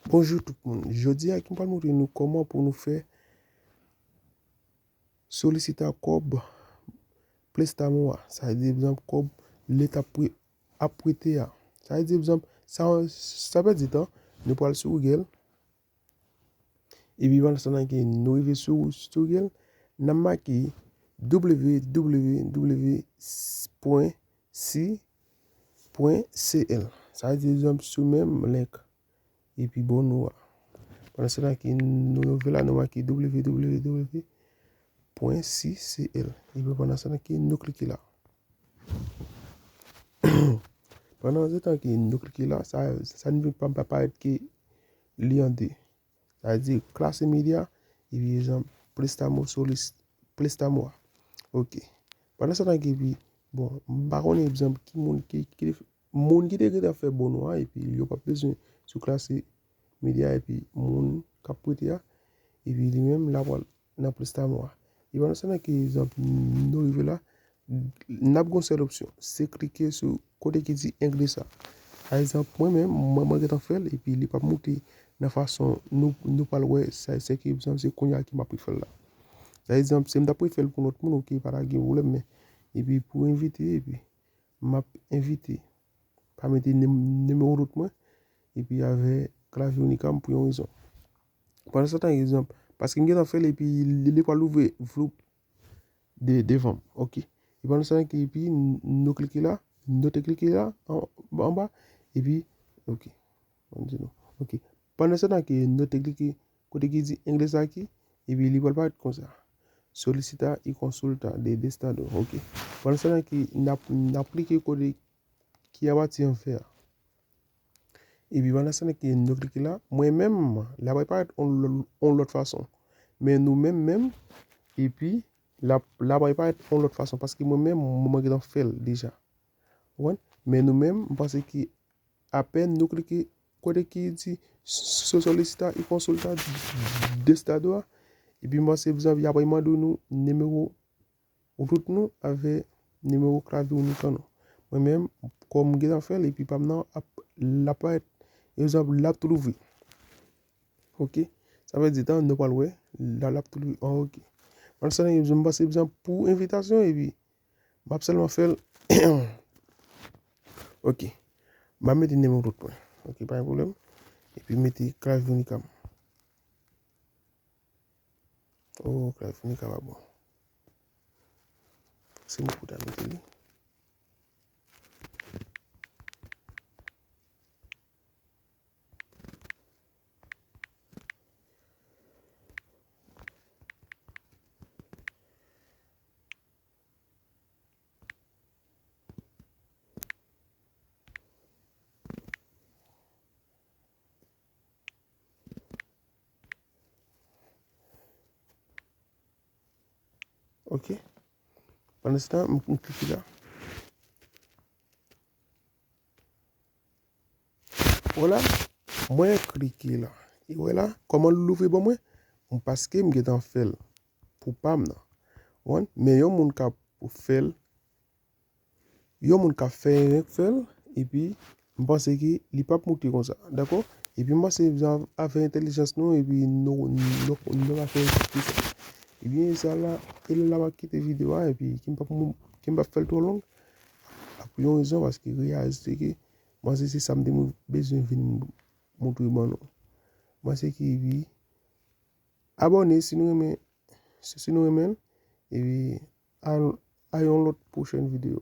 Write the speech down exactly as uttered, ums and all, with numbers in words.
Bonjou tout moun. Jodi a, m pral montre nou kòman pou nou fè solisita kòb Plestamo a. Sa vle di, egzanp, kòb Leta ap pre-, ap prete a. Sa vle di, egzanp, sa, sa pèdi tan, nou pral sou Google. Epi pandan sa tan ke nou rive sou, sou Google, n ap make w w w pwen si pwen c l. Sa vle di, egzanp, sou menm link. Epi bò nou a. Pandan sa tan ke nou rive la, nou make w w w pwen si c l. Epi pandan sa tan ke nou klike la. Pandan sa tan ke nou klike la, sa, sa n vin pa, pa parèt ke li an de. Sa vle di klase medya, epi egzanp, Plestamo solis, Plestamo a. Ok. Pandan sa tan ke epi, bon, m pa konnen egzanp ki moun ki, ki moun ki te gentan fè bò nou a, epi yo p ap bezwen sou klase medya, epi moun k ap prete a, epi li menm l ap pral nan Plestamo a. Epi pandan sa tan ke egzanp, nou rive la, n ap gen yon sèl opsyon, se klike sou kote ki di Ingresa. Pa egzanp, mwen menm, mwen, mwen gentan fè l, epi li p ap moute nan fason nou, nou pral wè, sa, se ki egzanp, se kounye a ke m ap fè l la. Pa egzanp, si m ta prefere fè l pou lòt moun, ok, pa ta gen pwoblèm, men, epi pou envite, epi m ap envite, pa mete nim-, nimewo wout mwen, epi avè klavye Unicam pou yon rezon. Pandan sa tan, egzanp, paske m gentan fè l, epi li, li pral ouvri vloup de, devan m. Ok. E pandan sa tan ke epi n-, nou klike la, nou te klike la, an, anba, epi, ok. Ban m di nou. Ok. Pandan sa tan ke nou te klike kote ki di Inglés aquí, epi li pral parèt konsa. Solicita y consulta de, de estado. Ok. Pandan sa tan ke n ap, n ap klike kote ki apati an fè a. Epi pandan sa tan ke nou klike la, mwen menm, la pral parèt on lò-, on lòt fason. Men nou menm, menm, epi la, la pral parèt on lòt fason, paske mwen menm, mwen gentan fè l deja. Ou konprann? Men nou menm, m panse ke apèn nou klike kote ki di so-, solicita y consulta de estado a, epi m panse, egzanp, y ap mande nou nimewo wout nou avè nimewo klavye Unicam nou. Mwen menm, kòm m gentan fè l, epi pa m nan ap, l ap parèt, egzanp, l ap tou louvri. Ok? Sa vle di tan, nou pral wè, la, l ap tou louvri. Ah, ok. Pandan sa tan, m panse, egzanp, pou envitasyon, epi m ap sèlman fè l. Ok. M ap mete nimewo wout mwen. Ok, pa gen pwoblèm. Epi mete klavye Unicam. Oh, klavye Unicam pa bon. Se mwen pou ta mete li. Ok. Pandan se tan, m, m klike la. Vwala, mwen klike la. E vwala, kòman l louvri ban mwen? M, paske m gentan fè l pou pa m nan. Ou konprann? Men yon moun k ap fè l, yon moun k ap fè, renk fè l, epi m panse ke li p ap moute konsa, dakò? Epi m panse avèk entèlijans nou, epi nou, nou, nou ka fè plis ke sa. Ebyen, sa la, e la m ap kite videyo a, epi ke m p ap mou-, ke m p ap fè l twò long, pou yon rezon, paske reyalite ke m panse se sa m te mou-, bezwen vin moutre ban nou. M panse ke, epi, abòne si nou renmen, si, si nou renmen l, epi al, a yon lòt pwochèn videyo.